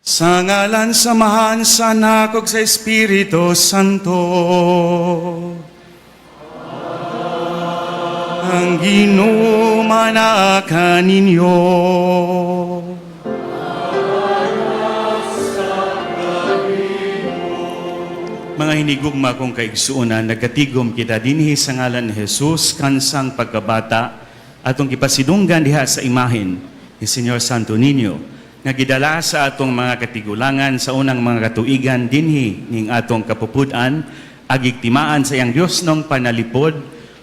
Sa ngalan sa Amahan, sa Anak, ug sa Espiritu Santo. Ang Ginoo manaa kaninyo. Mga hinigugma kong kaigsuonan, nagatigom kita dinhi sa ngalan ni Jesus kansang pagkabata atong gipasidunggan diha sa imahen ni Señor Santo Niño nga gidala sa atong mga katigulangan sa unang mga katuigan dinhi ning atong kapupud-an, agig timaan sa iyang Dios nong panalipod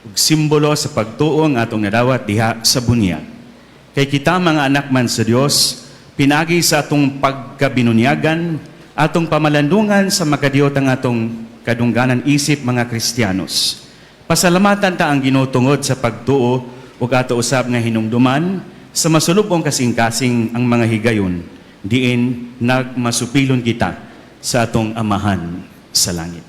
ug simbolo sa pagtuo nga atong nadawat diha sa bunyag. Kay kita mga anak man sa Dios, pinagi sa atong pagkabinunyagan, atong pamalandungan sa makadiyot ang atong kadungganan isip mga Kristiyanos. Pasalamatan ta ang Ginoo tungod sa pagtuo ug ato usab nga hinumduman sa masulubong kasing-kasing ang mga higayon diin nagmasupilon kita sa atong Amahan sa langit.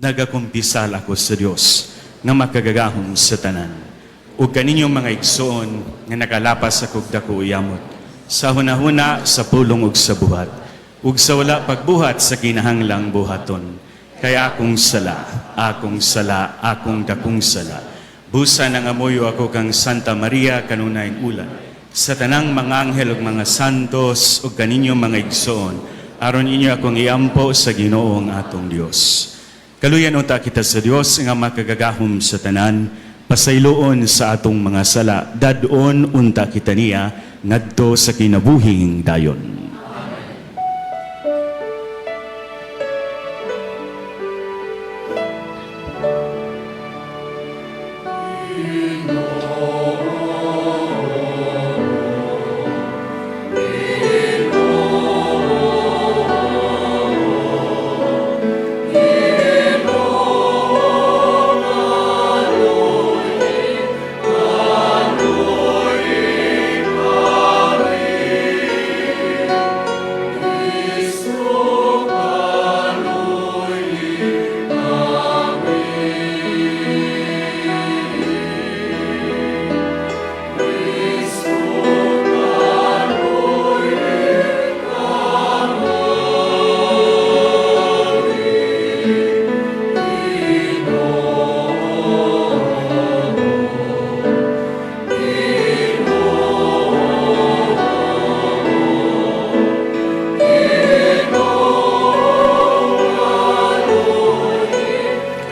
Nagakumpisal ako sa Dios nga makagagahom sa tanan ug kaninyong mga igsoon nga nakalapas sa dako yamot sa hunahuna, sa pulong ug sa buhat ug sa wala pagbuhat sa kinahanglang buhaton. Kay akong sala, akong sala, akong dakong sala. Busa nang amoyo ako kang Santa Maria kanunay ulan sa tanang mga anghel ug mga santos ug kaninyong mga igsoon, aron inyo akong iampo sa Ginoo ang atong Dios. Kaluyan unta kita sa Dios nga makagagahom sa tanan, pasayloon sa atong mga sala, dad-on unta kita niya ngadto sa kinabuhing dayon.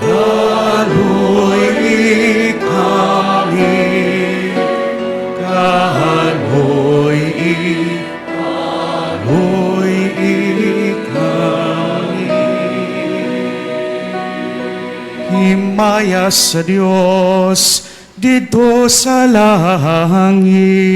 Kaloy kami, kaloy, kaloy kami. Himaya sa Dios didto sa langit.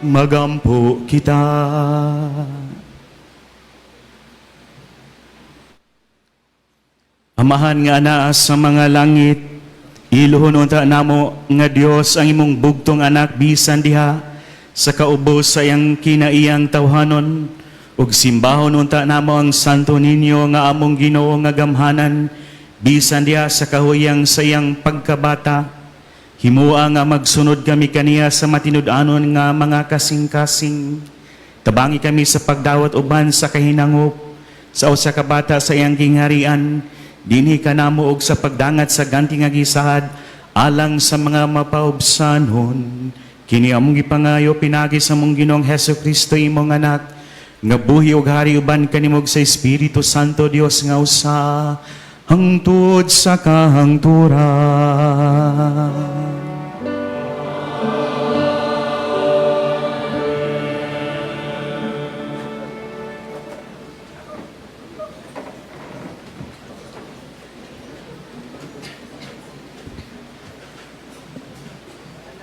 Magampo kita. Amahan nga anaa sa mga langit, iluhon unta namo nga Dios ang imong bugtong anak bisan diha sa kaubos sa iyang kinaiyang tawhanon, ug simbahon unta namo ang Santo Niño nga among Ginoo nga gamhanan bisan diha sa kahuyang sa iyang pagkabata. Himua nga magsunod kami kaniya sa matinud-anon nga mga kasing-kasing. Tabangi kami sa pagdawat uban sa kahinangop sa usa ka bata sa iyang gingharian dinhi kanamo og sa pagdangat sa ganti nga gisahad alang sa mga mapaubsanon. Kini among gipangayo pinaagi sa among Ginoong Hesus Kristo, imong anak, nga buhi ug hari uban kanimo sa Espiritu Santo, Dios nga usa, hangtod sa kahangturan.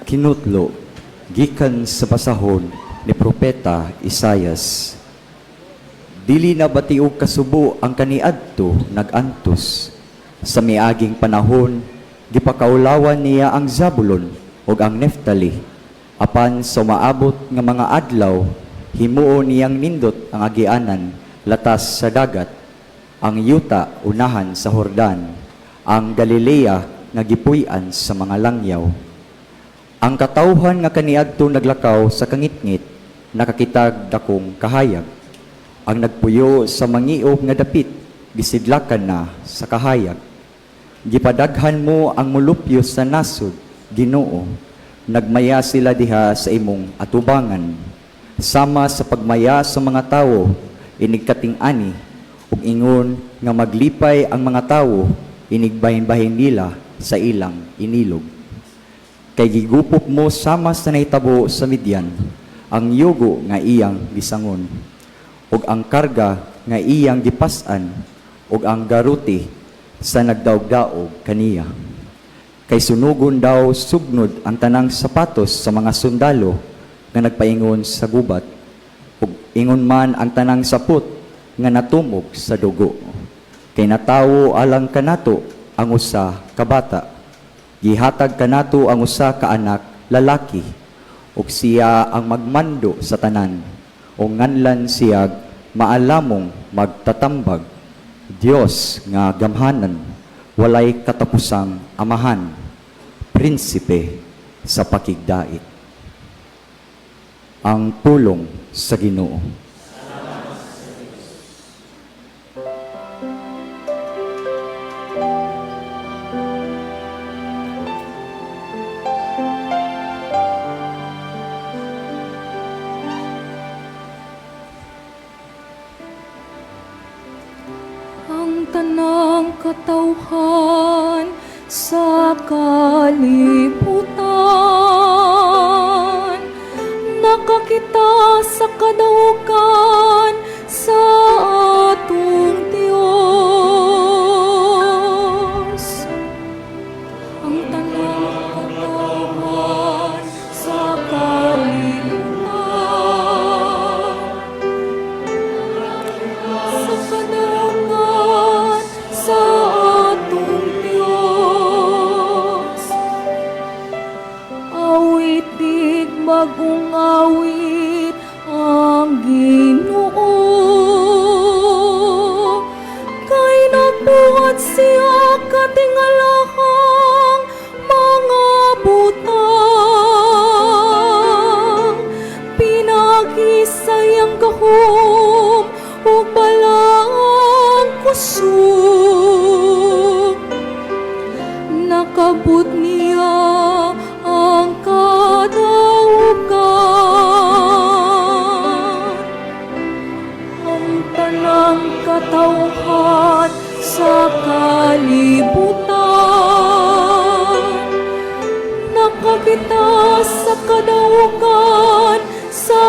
Kinutlo gikan sa basahon ni Propeta Isayas. Dili na batiog kasubo ang kaniadto nag-antos. Sa miaging panahon, gipakaulawan niya ang Zabulon ug ang Neftali. Apan sa maabot nga mga adlaw, himuon niyang nindot ang agianan latas sa dagat, ang yuta unahan sa Hordan, ang Galilea nga gipuy-an sa mga langyaw. Ang katawhan nga kaniadto naglakaw sa kangitngit, nakakitag dakong kahayag. Ang nagpuyo sa mangiob nga dapit, gisidlakan na sa kahayag. Gipadaghan mo ang mulupyo sa nasod, Ginoo. Nagmaya sila diha sa imong atubangan. Sama sa pagmaya sa mga tawo, inigkating-ani, ug ingon nga maglipay ang mga tawo, inigbahin-bahin nila sa ilang inilog. Kay gigupop mo sama sa nahitabo sa Midian, ang yugo nga iyang gisangon, ug ang karga nga iyang gipas-an, ug ang garuti sa nagdaog-daog kaniya. Kay sunugon daw sugnod ang tanang sapatos sa mga sundalo nga nagpaingon sa gubat, ug ingon man ang tanang sapot nga natumog sa dugo. Kay natawo alang kanato ang usa ka bata, gihatag kanato ang usa ka anak lalaki, ug siya ang magmando sa tanan, ug nganlan siyag maalamong magtatambag, Dios nga gamhanan, walay katapusang amahan, prinsipe sa pakigdait. Ang pulong sa Ginoo. Ang tanang katawhan sa kalibutan nakakita sa kadaugan sa atong Dios. Ang tanang katawhan sa kalibutan sa kadaugan sa atong Dios. Awitig bag-ong awit ang Ginoo, kay nagbuhat siya katingalahang mga butang, pinaagi sa iyang gahom ug balaang kusog. Nakabot niya ang kadaugan. Ang tanang katawhan sa kalibutan nakakita sa kadaugan sa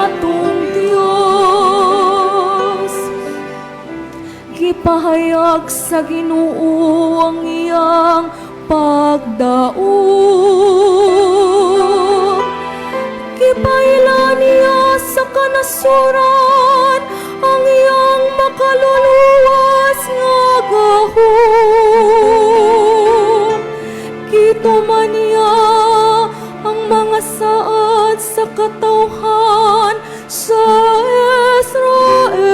atong Dios. Gipahayag sa Ginoo ang iyang pagdaog. Gipahilaw kalisasuran ang iyang makaluluwas nga gahom. Gituman niya ang mga saad sa katawhan sa Israel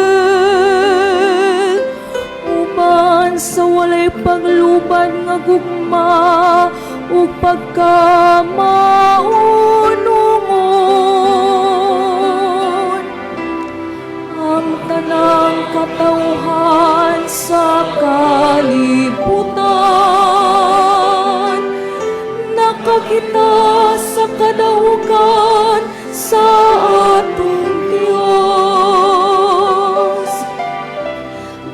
uban sa walay paglubad nga gugma ug pagkamaunongon. Ang tanang katawhan sa kalibutan nakakita sa kadaugan sa atong Dios.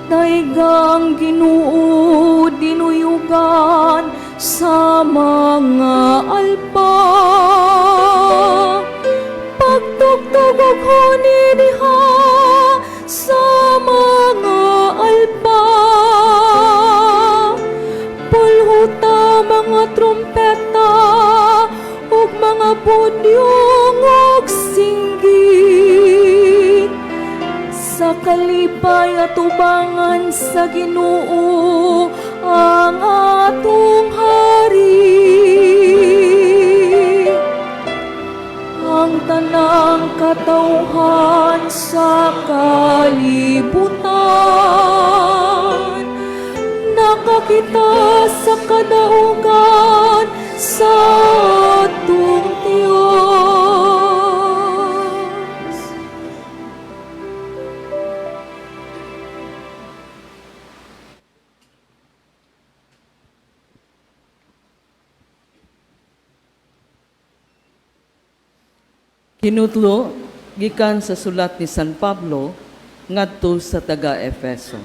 Daygang Ginoo, dinuyugan sa mga alpa. Pagtugtog og huni diha sa mga alpa. Pulhuta mga trumpeta ug mga budyong ug singgit. Sa kalipay atubangan sa Ginoo ang atong hari. Ang tanang katawhan sa kalibutan nakakita sa kadaugan sa atong Dios. Kinutlo gikan sa sulat ni San Pablo ngadto sa taga Efeso.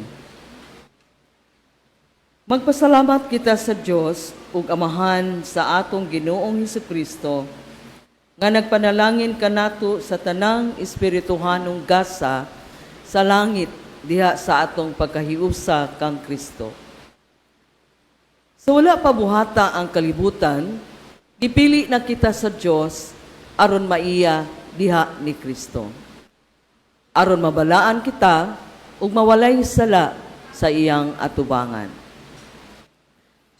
Magpasalamat kita sa Dios ug Amahan sa atong Ginoong Hesukristo nga nagpanalangin kanato sa tanang espirituhanong gasa sa langit diha sa atong pagkahiusa kang Kristo. Sa wala pa buhata ang kalibutan, gipili na kita sa Dios aron maiya diha ni Kristo. Aron mabalaan kita ug mawalay sala sa iyang atubangan.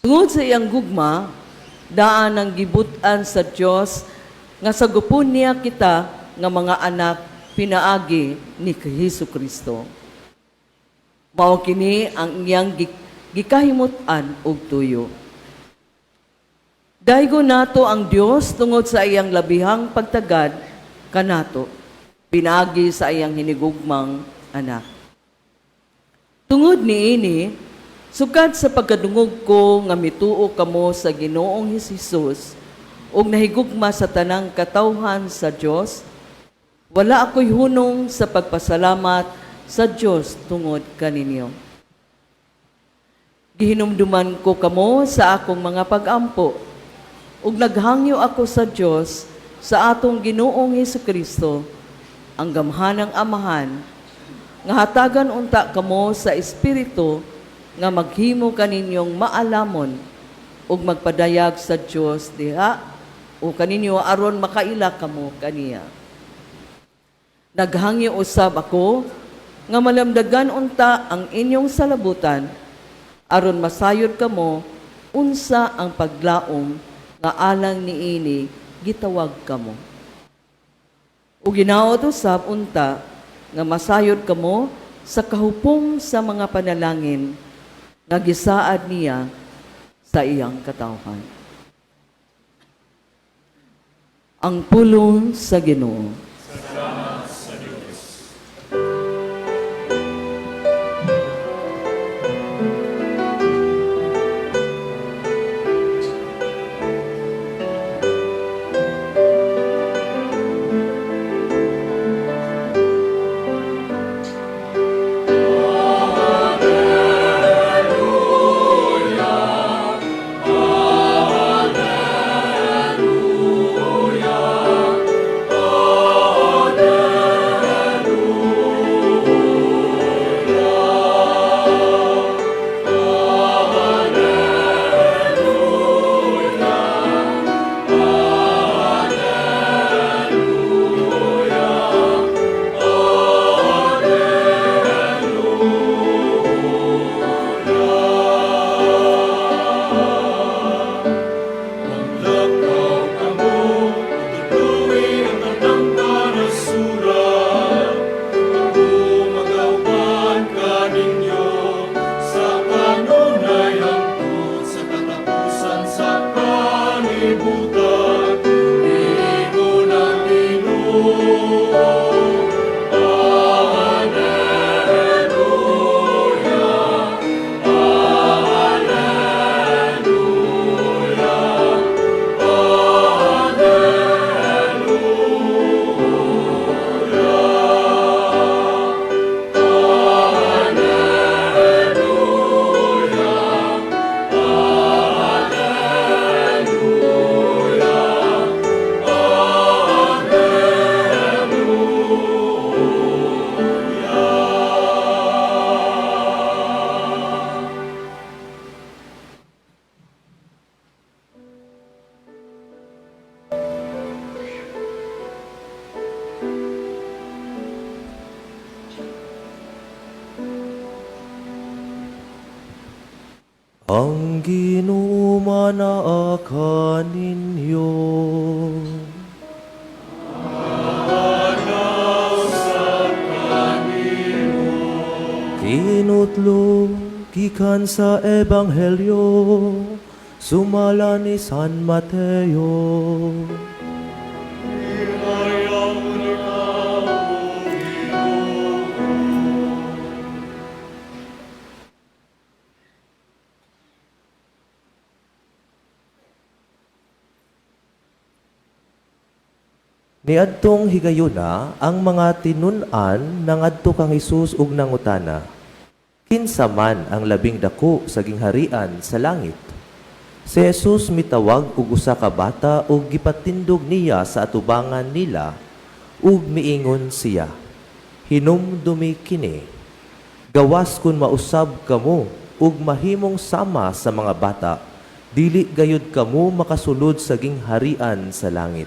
Tungod sa iyang gugma, daan ang gibut-an sa Dios nga sagupon niya kita nga mga anak pinaagi ni Hesus Kristo. Mao kini ang iyang gikahimut-an og tuyo. Daygo nato ang Dios tungod sa iyang labihang pagtagad kanato, pinaagi sa iyang hinigugmang anak. Tungod niini, sukad sa pagkadungog ko nga mituo kamo sa Ginoong Hesus ug nahigugma sa tanang katawhan sa Dios, wala ako'y hunong sa pagpasalamat sa Dios tungod kaninyo. Gihinumduman ko kamo sa akong mga pag-ampo ug naghangyo ako sa Dios sa atong Ginoong Hesukristo, ang gamhanang Amahan, nga hatagan unta kamo sa Espiritu nga maghimo kaninyong maalamon ug magpadayag sa Dios diha o kaninyo aron makaila kamo kaniya. Naghangyo usab ako nga malamdagan unta ang inyong salabutan aron masayod kamo unsa ang paglaom nga alang niini gitawag kamo. Ug ginaot usab unta nga masayod kamo sa kahupong sa mga panalangin nga gisaad niya sa iyang katawhan. Ang pulong sa Ginoo. Alleluia. Ang Ginoo manaa kaninyo. Kinutlo gikan sa Ebanghelyo sumala ni San Mateo. Niadtong higayuna ang mga tinun-an nangadto kang Hesus ug nangutana, "Kinsa man ang labing dako sa gingharian sa langit?" Si Jesus mitawag og usa ka bata ug gipatindog niya sa atubangan nila ug miingon siya, "Hinumdumi kini, gawas kun mausab kamo ug mahimong sama sa mga bata, dili gayud kamo makasulod sa gingharian sa langit.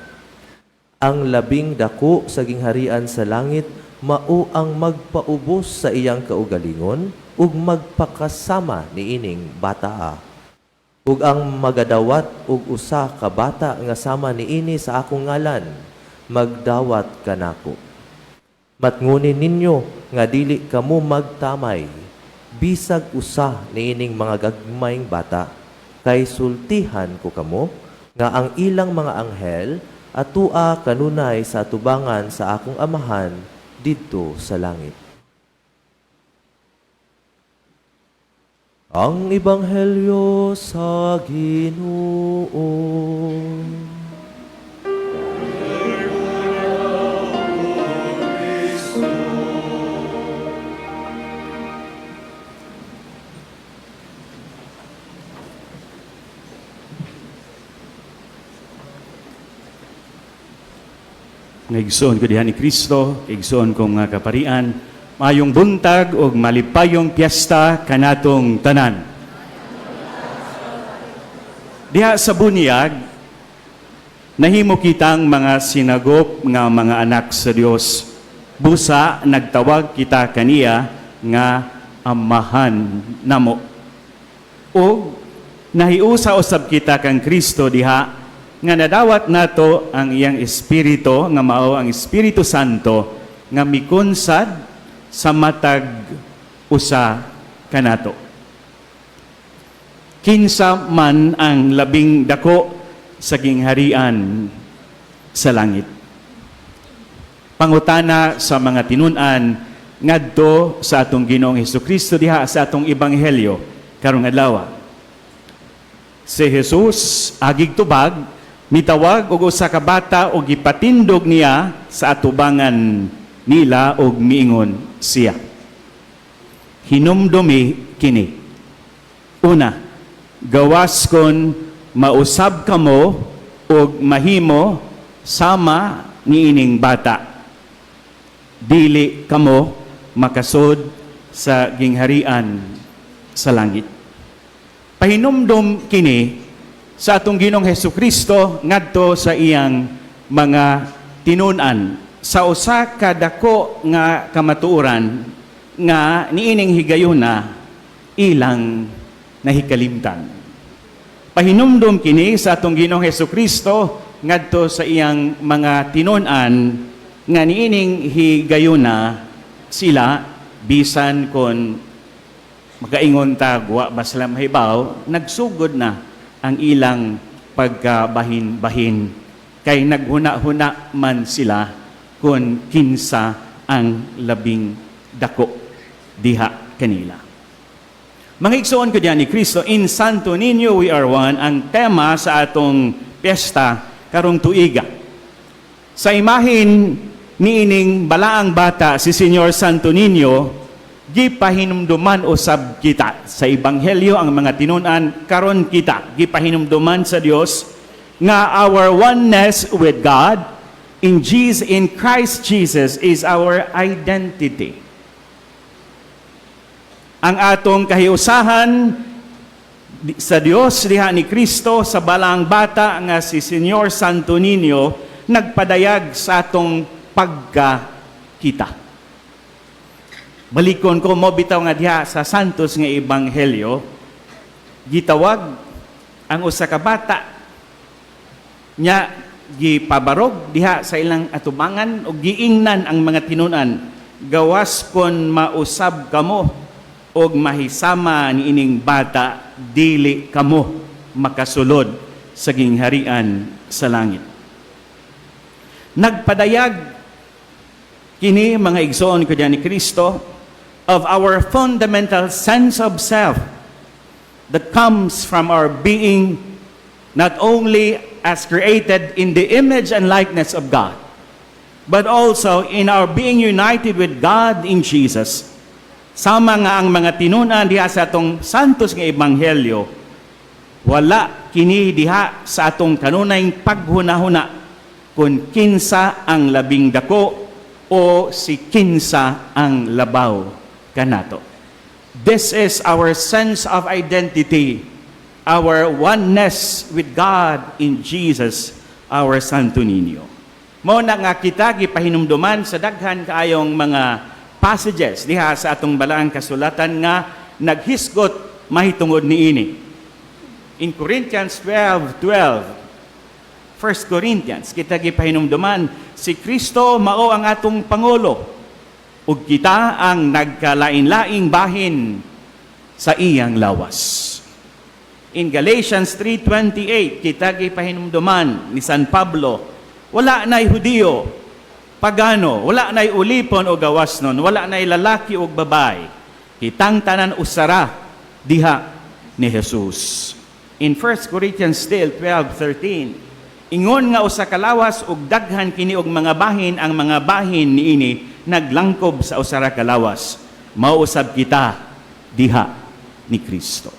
Ang labing dako sa gingharian sa langit mao ang magpaubos sa iyang kaugalingon ug magpakasama niining bataa. Ug ang magadawat og usa ka bata nga sama niini sa akong ngalan, magdawat kanako. Matngunin ninyo nga dili kamo magtamay, bisag usa niining mga gagmayng bata, kay sultihan ko kamo nga ang ilang mga anghel atua kanunay sa atubangan sa akong Amahan didto sa langit." Ang Ebanghelyo sa Ginoo. Nga igsoon ko diha ni Kristo, igsoon kong mga kaparian, maayong buntag ug malipayong piyesta kanatong tanan. Diha sa bunyag, nahimo kitang mga sinagop nga mga anak sa Dios. Busa nagtawag kita kaniya nga Amahan namo. Ug nahiusa usab kita kang Kristo diha nga nadawat nato ang iyang espiritu nga mao ang Espiritu Santo nga mikunsad sa matag usa kanato. Kinsa man ang labing dako sa gingharian sa langit? Pangutana sa mga tinun-an ngadto sa atong Ginoong Hesukristo diha sa atong ebanghelyo karong adlaw. Si Jesus agig tubag mitawag og usa ka bata og gipatindog niya sa atubangan nila og miingon siya, "Hinumdumi kini. Una, gawas kon mausab kamo og mahimo sama niining bata, dili kamo makasud sa gingharian sa langit." Pahinumdum kini sa atong Ginoong Hesukristo ngadto sa iyang mga tinun-an sa usa ka dako nga kamatuoran nga niining higayuna ilang nahikalimtan. Pahinumdum kini sa atong Ginoong Hesukristo ngadto sa iyang mga tinun-an nga niining higayuna sila, bisan kon makaingon ta wa ba sila mahibaw, nagsugod na ang ilang pagkabahin-bahin kay naghuna-huna man sila kung kinsa ang labing dako diha kanila. Mga igsoon ko diyan ni Kristo, in Santo Niño we are one, ang tema sa atong piyesta karong tuiga. Sa imahin niining balaang bata si Señor Santo Niño, gipahinumduman usab kita sa ebanghelyo ang mga tinun-an karon kita gipahinumduman sa Dios nga our oneness with God in Jesus, in Christ Jesus, is our identity. Ang atong kahiusahan sa Dios diha ni Kristo sa balaang bata nga si Señor Santo Niño nagpadayag sa atong pagkakita. Balikon ko mo bitaw nga diha sa Santos nga Ebanghelyo, Gitawag ang usa ka bata nya gipabarog diha sa ilang atubangan ug giingnan ang mga tinunan, "Gawas kon mausab kamo og mahisama niining bata, dili kamo makasulod sa gingharian sa langit." Nagpadayag kini, mga igsoon ko diyan ni Kristo, of our fundamental sense of self that comes from our being not only as created in the image and likeness of God, but also in our being united with God in Jesus. Sama nga ang mga tinunan diha sa atong Santos nga Ebanghelyo, wala kini diha sa atong kanunayng paghunahuna kung kinsa ang labing dako o si kinsa ang labaw kanato. This is our sense of identity, our oneness with God in Jesus, our Santo Niño. Mao na nga kita gipahinumduman sa daghan kaayong mga passages diha sa atong balaang kasulatan nga naghisgot mahitungod niini. In Corinthians 12:12, 1 Corinthians, kita gipahinumduman, si Kristo mao ang atong pangulo ug kita ang nagkalain-laing bahin sa iyang lawas. In Galatians 3:28, kita gipahinumduman ni San Pablo, wala na'y Hudiyo, pagano, wala na'y ulipon o gawasnon, wala na'y lalaki o babae. Kitang tanan usara diha ni Jesus. In 1 Corinthians still 12:13, ingon nga usa ka lawas ug daghan kini og mga bahin, ang mga bahin niini naglangkob sa usa ra ka lawas. Mao usab kita diha ni Kristo.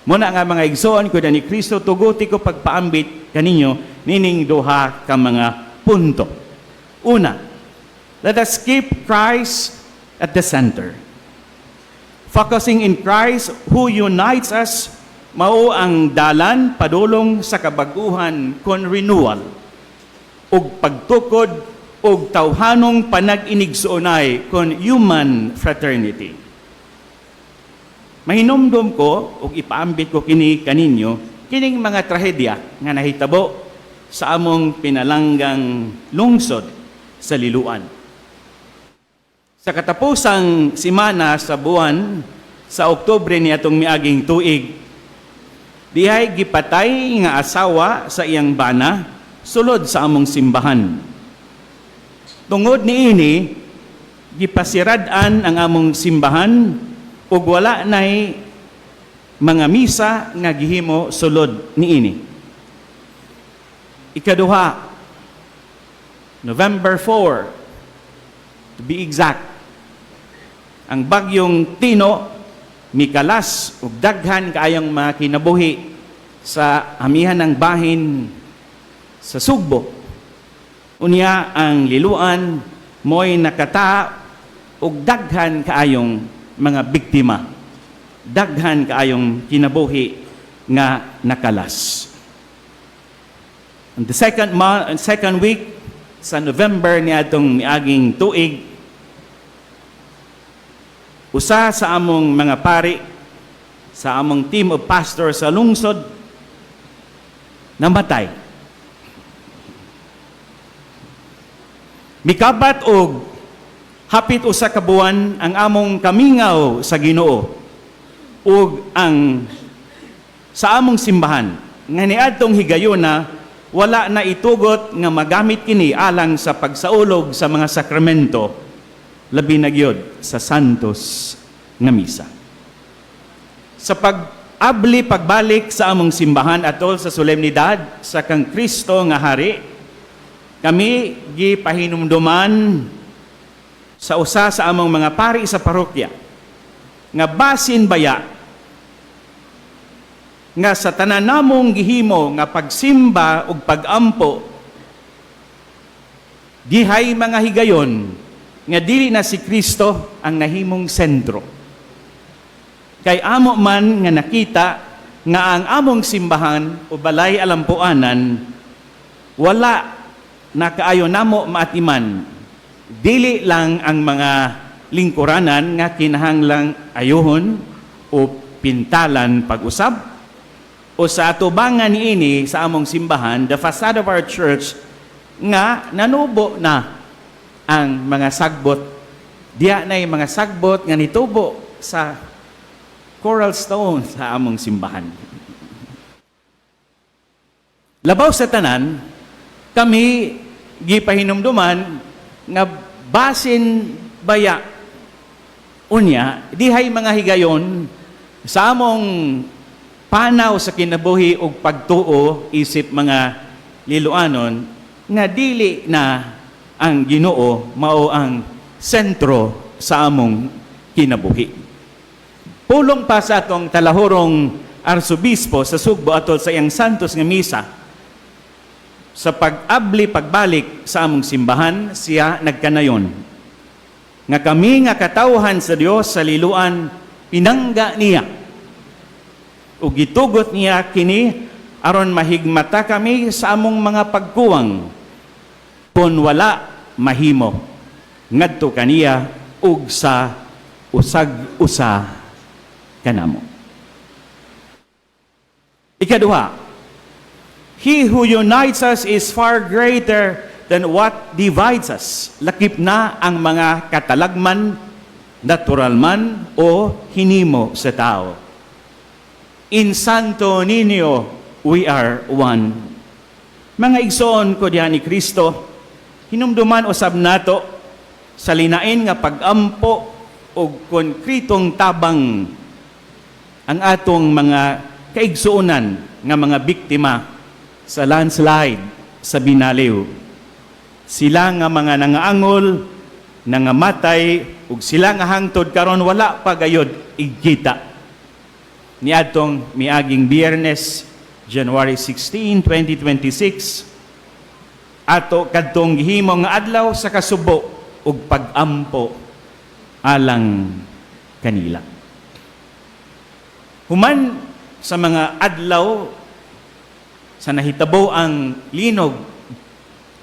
Muna nga, mga igsoon ko ni Kristo, tuguti ko pagpaambit kaninyo nining duha ka mga punto. Una, let us keep Christ at the center. Focusing in Christ who unites us, mao ang dalan padulong sa kabaguhan kon renewal ug pagtukod og tawhanong panag-inigsuonay kon human fraternity. Mahinumdum ko ug ipaambit ko kini kaninyo, kining mga trahedya nga nahitabo sa among pinalanggang lungsod sa Liloan. Sa katapusang simana sa buwan sa Oktubre ni atong miaging tuig, dihay gipatay nga asawa sa iyang bana sulod sa among simbahan. Tungod niini, gipasirad-an ang among simbahan ug wala nay mga misa nga gihimo sulod niini. Ikaduha, November 4, to be exact, ang bagyong Tino mikalas ug daghan kaayong mga kinabuhi sa amihan ng bahin sa Sugbo. Unya ang Liloan mo'y nakata og daghan kaayong mga biktima. Daghan kaayong kinabuhi nga nakalas. In the second month, second week sa November niadtong miaging tuig, usa sa among mga pari sa among team of pastors sa lungsod namatay. Mikabat og hapit 1 ka buwan ang among kamingaw sa Ginoo ug ang sa among simbahan nga niadtong higayuna wala na itugot nga magamit kini alang sa pagsaulog sa mga sakramento, labi na gyud sa Santos nga Misa. Sa pag-abli pagbalik sa among simbahan atol sa solemnidad sa kang Kristo nga Hari, kami gipahinumduman sa usa sa among mga pari sa parokya nga basin baya nga sa tanan namong gihimo nga pagsimba ug pagampo, dihay mga higayon nga dili na si Kristo ang nahimong sentro. Kay amo man nga nakita nga ang among simbahan o balay alampuanan wala na kaayo namo maatiman. Dili lang ang mga lingkuranan nga kinahanglang ayuhon o pintalan pag-usab. o sa atubangan niini sa among simbahan, the facade of our church, nga nanubo na ang mga sagbot. Diya na yung mga sagbot nga nitubo sa coral stone sa among simbahan. Labaw sa tanan, kami gipahinumduman nga basin baya unya dihay mga higayon sa among panaw sa kinabuhi ug pagtuo isip mga liloanon nga dili na ang Ginoo mao ang sentro sa among kinabuhi. Pulong pa sa atong talahurong arsobispo sa Sugbo atol sa iyang Santos nga misa sa pag-abli pagbalik sa among simbahan, siya nagkanayon nga kami nga katawhan sa Dios sa Liloan pinangga niya ug gitugot niya kini aron mahigmata kami sa among mga pagkuwang kon wala mahimo ngadto kaniya ug sa usag-usa kanamo. Ikaduha, He who unites us is far greater than what divides us. Lakip na ang mga katalagman, natural man o hinimo sa tao. In Santo Niño, we are one. Mga igsoon ko diha ni Kristo, hinumduman usab nato sa linain nga pag-ampo og konkretong tabang ang atong mga kaigsuonan nga mga biktima sa landslide sa Binaliw. Sila nga mga nangaangol, nangamatay, ug sila nga hangtod karon wala pa gayod igkita. Niadtong miaging Biyernes, January 16, 2026, ato kadtong gihimo nga adlaw sa kasubo ug pag-ampo alang kanila. Human sa mga adlaw sa nahitabo ang linog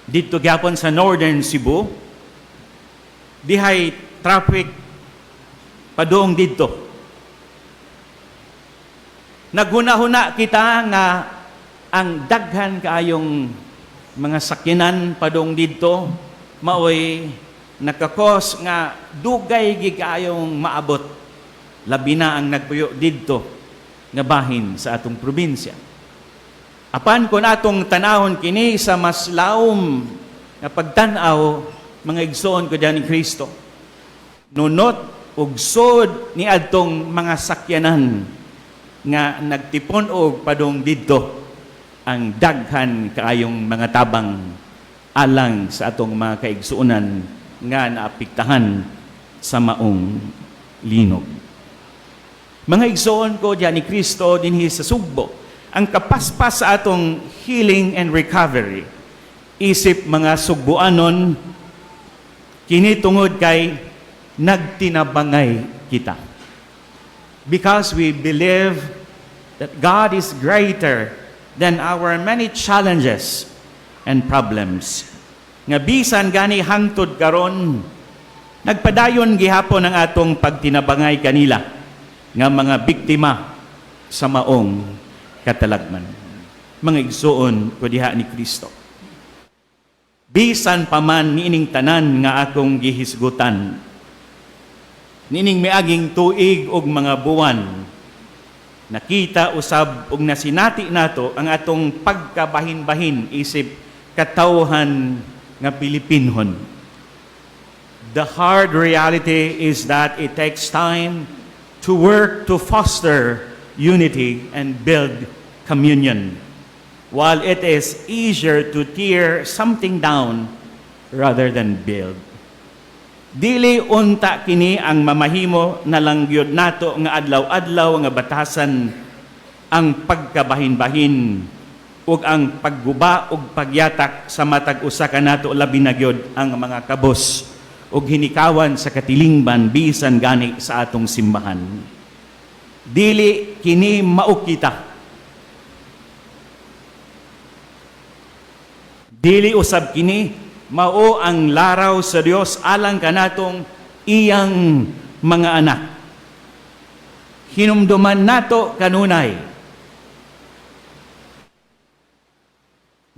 didto gyapon sa Northern Cebu, dihay traffic padung didto. Naghuna-huna kita nga ang daghan kaayong mga sakyanan padung didto maoy naka-cause nga dugay gid kaayong maabot, labi na ang nagpuyo didto nga bahin sa atong probinsya. Apan kung atong tanahon kini sa mas lawom nga pagtan-aw, mga igsoon ko diha ni Kristo, nunot ug sod ni adtong mga sakyanan nga nagtipon og padung didto ang daghan kaayong mga tabang alang sa atong mga kaigsuonan nga naapektahan sa maong linog. Mga igsoon ko diha ni Kristo dinhi sa Sugbo, ang kapaspas sa atong healing and recovery isip mga Sugbuanon kini tungod kay nagtinabangay kita. Because we believe that God is greater than our many challenges and problems. Nga bisan gani hangtod karon, nagpadayon gihapon ang atong pagtinabangay kanila nga mga biktima sa maong katalagman. Mga igsoon ko diha ni Kristo, bisan pa man niining tanan nga akong gihisgutan, niining miaging tuig og mga buwan, nakita usab og nasinati nato ang atong pagkabahin-bahin isip katawhan nga Pilipinhon. The hard reality is that it takes time to work to foster unity and build communion, while it is easier to tear something down rather than build. Dili unta kini ang mamahimo na lang gyud nato nga adlaw-adlaw nga batasan ang pagkabahin-bahin ug ang pagguba ug pagyatak sa matag usa kanato, labi na gyud ang mga kabos ug hinikawan sa katilingban, bisan gani sa atong simbahan. Dili kini mao kita. Dili usab kini mao ang laraw sa Dios alang kanatong iyang mga anak. Hinumduman nato kanunay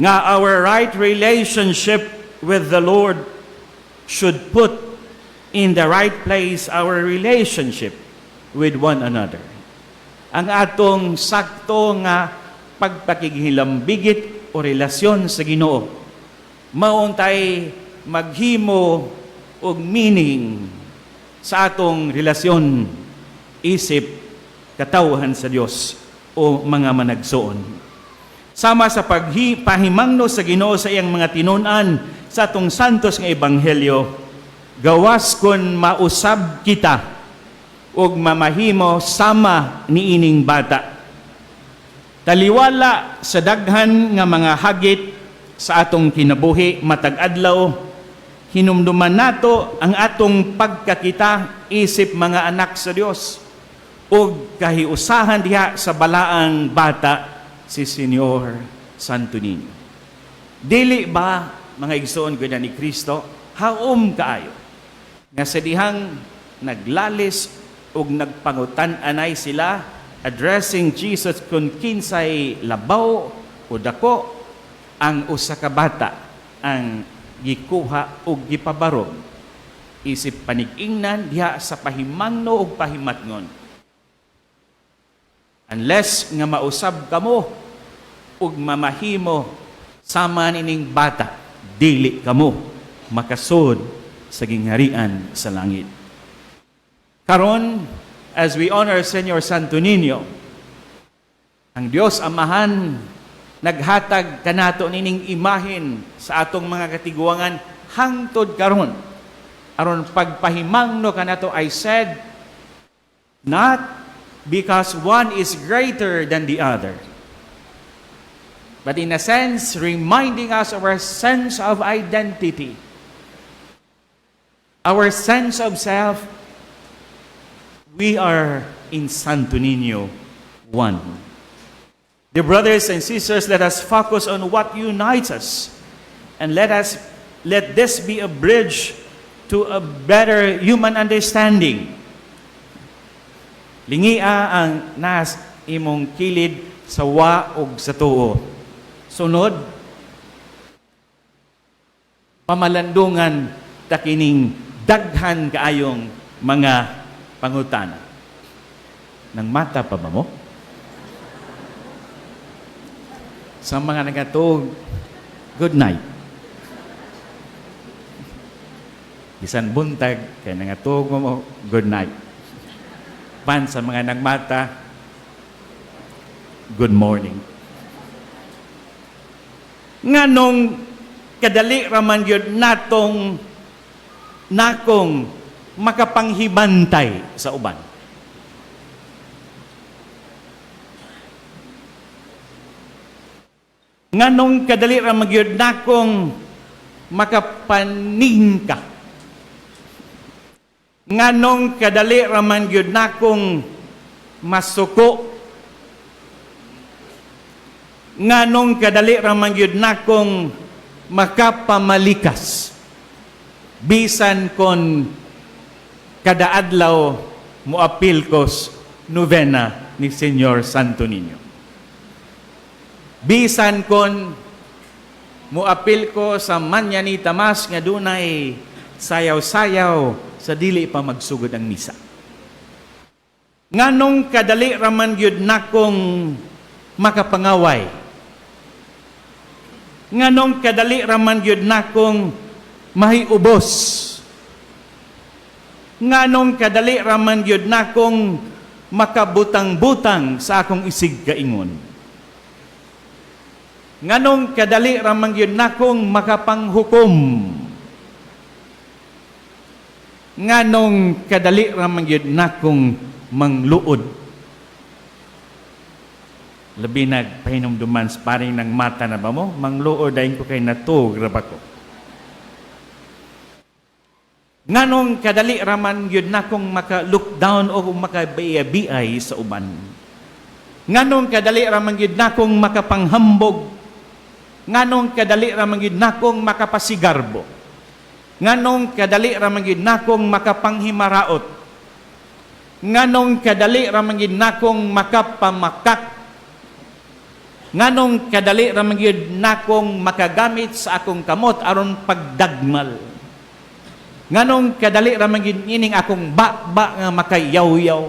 Nga our right relationship with the Lord should put in the right place our relationship with one another. Ang atong sakto nga pagpakighilambigit o relasyon sa Ginoo mauntay maghimo og meaning sa atong relasyon isip katawhan sa Dios o mga managsuon. Sama sa pahimangno sa Ginoo sa iyang mga tinun-an sa atong santos nga ebanghelyo, gawas kon mausab kita ug mamahimo sama niining bata. Taliwala sa daghan nga mga hagit sa atong kinabuhi matag adlaw, hinumduman nato ang atong pagkakita isip mga anak sa Dios ug kahiusahan diha sa balaang bata si Señor Santo Niño. Dili ba, mga igsoon ko ni Kristo, haom kaayo nga sa dihang naglalis ug nagpangutan-anay sila addressing Jesus kung kinsay labaw o dako, ang usa ka bata ang gikuha og gipabarog isip panig-ingnan diha sa pahimangno ug pahimatngon? Unless nga mausab kamo ug mamahimo sama nining bata, dili kamo makasud sa gingharian sa langit. Karon, as we honor Señor Santo Niño, ang Dios Amahan naghatag kanato nining imahen sa atong mga katiguangan hangtod karon aron pagpahimangno kanato. I said, not because one is greater than the other, but in a sense reminding us of our sense of identity, our sense of self. We are in Santo Niño one. Dear brothers and sisters, let us focus on what unites us. And let this be a bridge to a better human understanding. Lingia ang nas imong kilid sa wa ug sa tuo. Sunod, pamalandungan ta kining daghan kaayong mga pangutana. Nang mata pa ba mo? Sa mga nagatug, good night. Bisan buntag, kay nangatug mo, good night. Pan sa mga nagmata, good morning. Nganong kadali raman gyud natong nakong makapanghibantay sa uban? Nganong kadali ra man gyud nakong makapaningka? Nganong kadali ra man gyud nakong masuko? Nganong kadali ra man gyud nakong makapamalikas? Bisan kon kada adlaw moapil kos novena ni Señor Santo Niño. Bisan kon moapil ko sa Mañanita Mass nga dunay sayaw-sayaw sa dili pa magsugod ang misa. Nganong kadali raman gyud nakong makapangaway? Nganong kadali raman gyud nakong mahiubos? Nganong kadali raman gyud nakong makabutang-butang sa akong isig kaingon? Nganong kadali raman gyud nakong makapanghukom? Nganong kadali raman gyud nakong mangluod? Labi nagpahinumduman sa paring ng mata na ba mo? Mangluod dahil ko kay natug ra ba ko? Nganong kadali raman gyud nakong maka-look down o makabiay sa uban? Nganong kadali raman gyud nakong makapanghambog? Nganong kadali raman gyud nakong makapasigarbo? Nganong kadali raman gyud nakong makapanghimaraot? Nganong kadali raman gyud nakong makapamakak? Nganong kadali ra man gyud nakong makagamit sa akong kamot aron pagdagmal? Nganong kadali ra man gyud ining akong ba nga makayaw-yaw?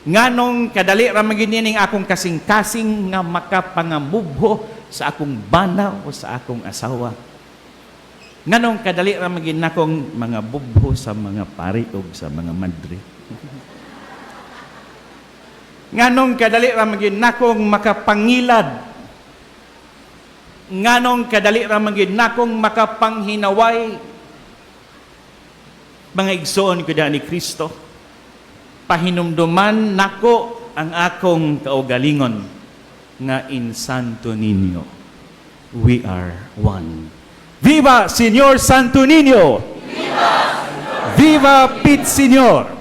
Nganong kadali ra man gyud ining akong kasing-kasing nga makapangamubho sa akong bana o sa akong asawa? Nganong kadali ra man gyud nakong mga bubho sa mga pari o sa mga madre? Nganong kadali ra man gyud nakong makapangilad? Nganong kadali ra man gyud nakong makapanghinaway? Mga igsoon ko ni Kristo, pahinumduman nako ang akong kaugalingon nga in Santo Niño we are one. Viva Señor Santo Niño! Viva! Viva Pit Señor!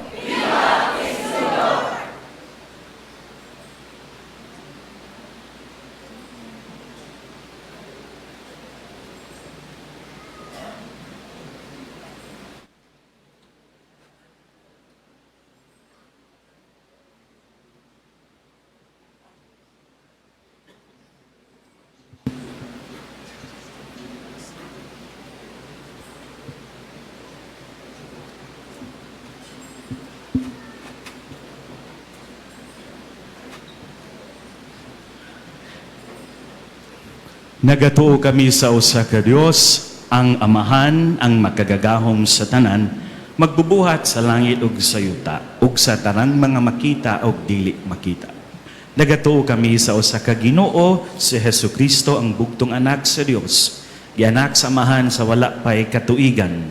Nagatuo kami sa usa ka Dios, ang Amahan, ang makagagahom sa tanan, magbubuhat sa langit ug sa yuta, ug sa tanang mga makita ug dili makita. Nagatuo kami sa usa ka Ginoo, si Hesukristo, ang bugtong anak sa Dios, gianak sa Amahan sa wala pay katuigan.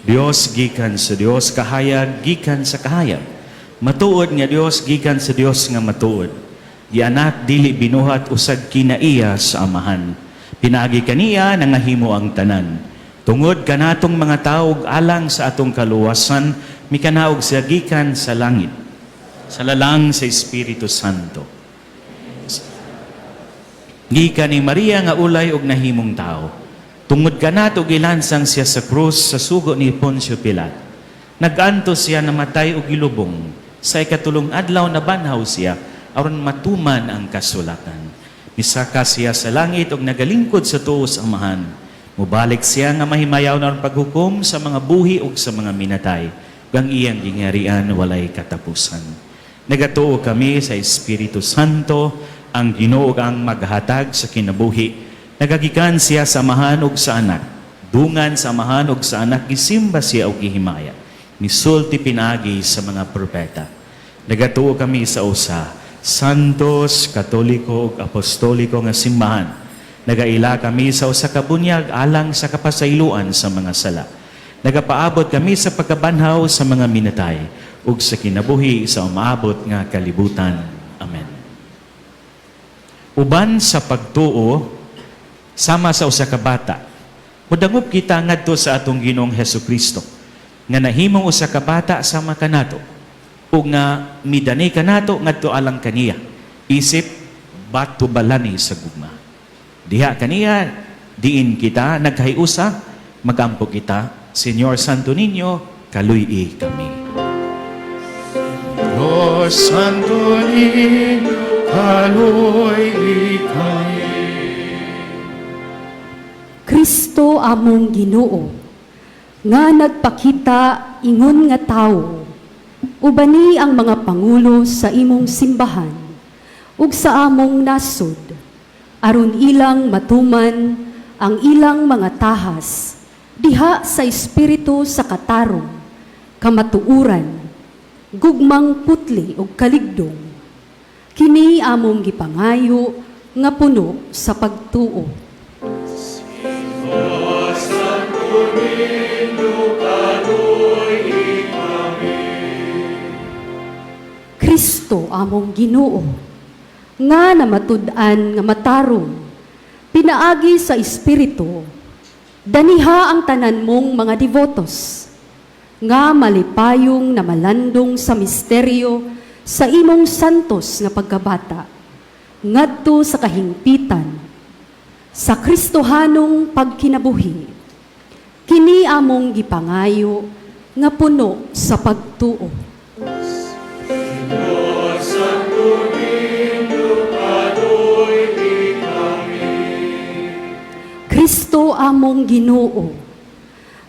Dios gikan sa Dios, kahayag gikan sa kahayag. Matuod nga Dios gikan sa Dios nga matuod. Gianak dili binuhat usag kinaiya sa Amahan. Pinaagi kaniya nangahimo ang tanan. Tungod kanatong mga tawo ug alang sa atong kaluwasan, mikanaog siya gikan sa langit, sa lalang sa Espiritu Santo. Gikan ni Maria nga ulay og nahimong tao. Tungod kanato gilansang siya sa krus sa sugo ni Poncio Pilato. Nag-antos siya namatay og gilubong. Sa ikatulong adlaw nabanhaw siya aron matuman ang kasulatan. Misaka siya sa langit og nagalingkod sa tuo sa Amahan. Mubalik siya nga mahimayaw na paghukom sa mga buhi ug sa mga minatay. Ug ang iyang gingarian walay katapusan. Nagatuo kami sa Espiritu Santo, ang Ginoo ang maghatag sa kinabuhi. Nagagikan siya sa Amahan ug sa Anak. Dungan sa Amahan ug sa Anak, gisimba siya og gihimaya. Misulti pinaagi sa mga propeta. Nagatuo kami sa usa Santos, Katoliko ug Apostoliko nga simbahan. Nagaila kami sa usa ka bunyag alang sa kapasayloan sa mga sala. Nagapaabot kami sa pagkabanhaw sa mga minatay ug sa kinabuhi sa umaabot nga kalibutan. Amen. Uban sa pagtuo, sama sa usa ka bata, mudangop kita ngadto sa atong Ginoong Hesukristo, nga nahimong usa ka bata sama kanato, ug nga midani kanato ngadto alang kaniya, isip bato balani sa gugma. Diha kaniya, diin kita nagkahiusa, magampo kita, Señor Santo Niño, kaluy-i kami. Señor Santo Niño, kaluy-i kami. Kristo among Ginoo, nga nagpakita ingon nga tawo, ubani ang mga pangulo sa imong simbahan ug sa among nasod, aron ilang matuman ang ilang mga tahas diha sa espiritu sa katarong, kamatuoran, gugmang putli ug kaligdong. Kini among gipangayo nga puno sa pagtuo. Kristo among Ginoo, nga namatud-an nga matarong, pinaagi sa Espiritu, daniha ang tanan mong mga devotos, nga malipayong namalandong sa misteryo sa imong santos nga pagkabata, ngadto sa kahingpitan, sa Kristohanong pagkinabuhi. Kini among gipangayo nga puno sa pagtuo. Kristo among Ginoo,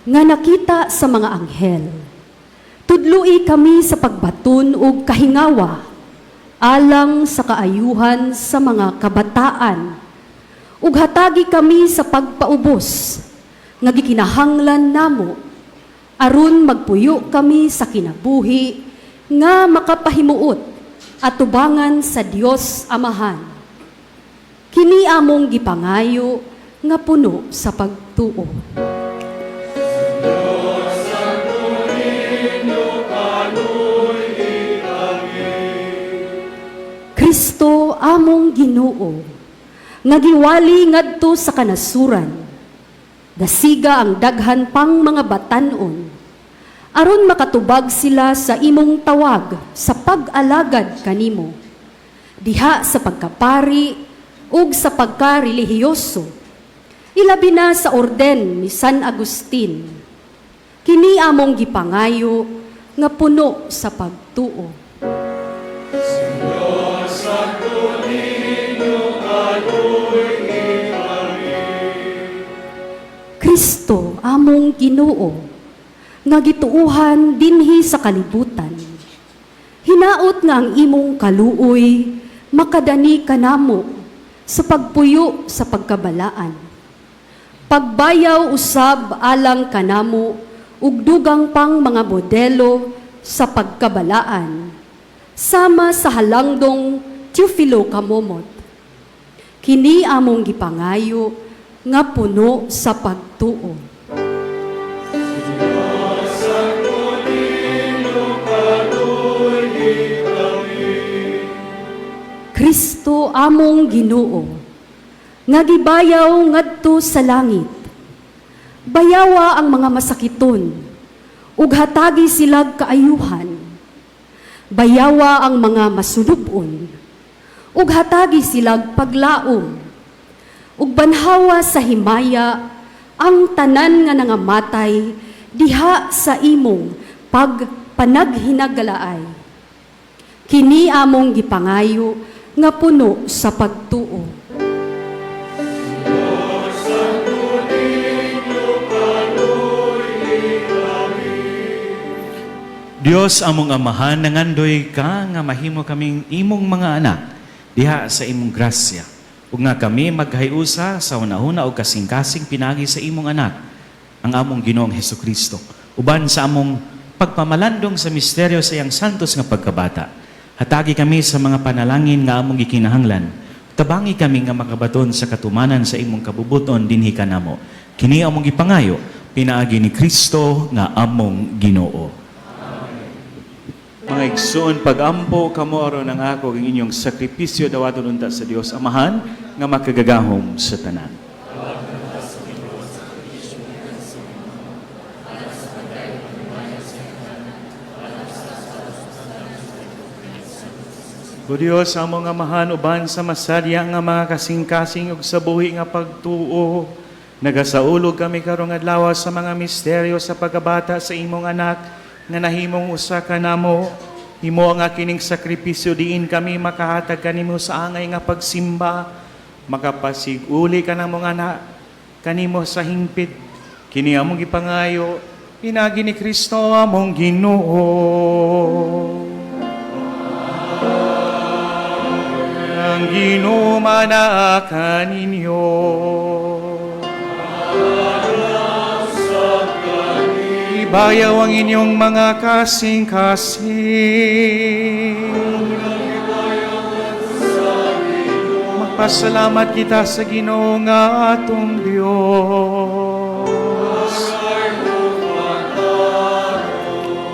nga nakita sa mga anghel, tudloi kami sa pagbaton og kahingawa alang sa kaayuhan sa mga kabataan ug hatagi kami sa pagpaubos nga gikinahanglan namo aron magpuyo kami sa kinabuhi nga makapahimuot atubangan sa Dios Amahan. Kini among gipangayo nga puno sa pagtuo. Kristo among Ginoo, nga giwali ngadto sa kanasuran, dasiga ang daghan pang mga batan-on, aron makatubag sila sa imong tawag sa pag-alagad kanimo, diha sa pagkapari ug sa pagkarelihiyoso, ilabi na sa orden ni San Agustin. Kini among gipangayo nga puno sa pagtuo. Kristo among Ginoo, nga gituuhan dinhi sa kalibutan. Hinaot nga ang imong kaluoy makadani kanamo sa pagpuyo sa pagkabalaan. Pagbayaw usab alang kanamo ug dugang pang mga modelo sa pagkabalaan, sama sa halangdong Teofilo Camomot. Kini among gipangayo nga puno sa pagtuo. Kristo among Ginoo, nga gibayaw ngadto sa langit. Bayawa ang mga masakiton, ug hatagi silag kaayuhan. Bayawa ang mga masulubon, ug hatagi silag paglaom. Ug banhawa sa himaya ang tanan nga nangamatay diha sa imong pagpanaghinagalaay. Kini among gipangayo nga puno sa pagtuo. Dios among Amahan, nangandoy ka nga mahimo kaming imong mga anak diha sa imong grasya, ug nga kami maghiusa sa hunahuna og kasing-kasing pinagi sa imong anak, ang among Ginoong Hesukristo, uban sa among pagpamalandong sa misteryo sa iyang santos nga pagkabata. Hatagi kami sa mga panalangin nga among gikinahanglan. Tabangi kami nga makabaton sa katumanan sa imong kabubuton dinhi kanamo. Kini among gipangayo pinaagi ni Kristo nga among Ginoo. Mga igsoon, pagampo kamo aron ang ako ang inyong sakripisyo dawaton unta sa Dios Amahan nga makagagahom sa tanan. O Dios, among Amahan, uban sa masadya nga mga kasing-kasing ug sa buhi nga pagtuo, nagasaulog kami karong adlaw sa mga misteryo sa pagkabata sa imong anak nga nahimong usa ka namo. Himo ang kining sakripisyo diin kami makahatag kanimo sa angay nga pagsimba, makapasig-uli ka namong anak kanimo sa hingpit. Kini among gipangayo pinaagi ni Kristo among Ginoo. Ang Ginoo manaa kaninyo. Ibayaw ang inyong mga kasing-kasing. Magpasalamat kita sa Ginoo nga atong Dios.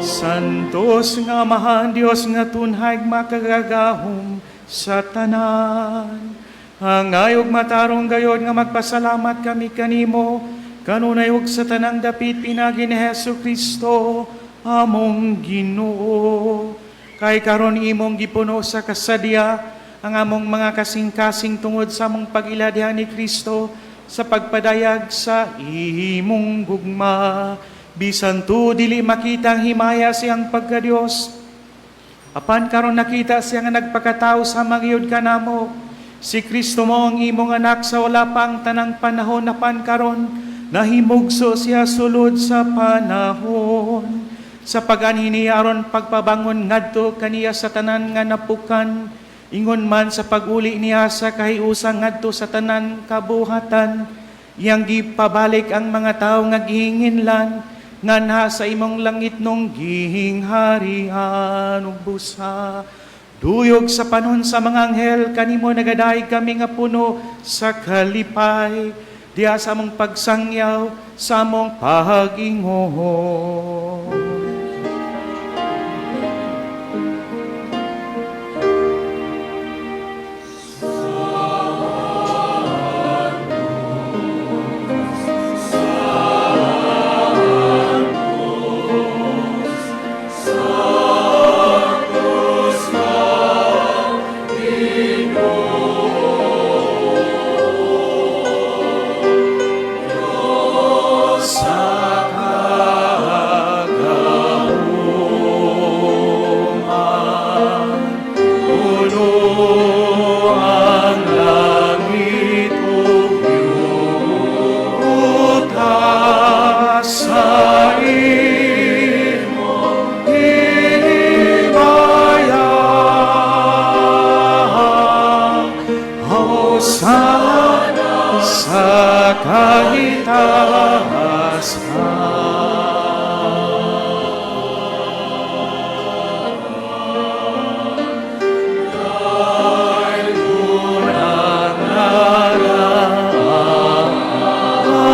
Santos nga Amahan, Dios nga tunhay makagagahom sa tanan, angay ug matarong gayod nga magpasalamat kami kanimo kanunay ug sa tanang dapit pinagi ni Hesus Kristo among Ginoo. Kay karon imong gipuno sa kasadya ang among mga kasing-kasing tungod sa among pag-iladihan ni Kristo sa pagpadayag sa imong gugma. Bisan tu dili makita ang himaya siyang pagka-Dios, apan karon nakita siya nga nagpakatao sa magyud kanamo. Si Kristo mo ang imong anak sa wala pang tanang panahon apan karon nahimugso siya sulod sa panahon. Sa pag-anhi niya aron pagpabangon ngadto kaniya sa tanan nga napukan, ingon man sa pag-uli niya sa kahiusan ngadto sa tanan kabuhatan, iyang gipabalik ang mga tawo nga gihinginlan nganha sa imong langitnong gihingharian ug busa. Duyog sa panon sa mga anghel, kanimo nagadayeg kami nga puno sa kalipay, diha sa among pagsangyaw, sa among pag-ingon. Puno ang langit ug yuta sa imong himaya. Hosana sa kahitasan.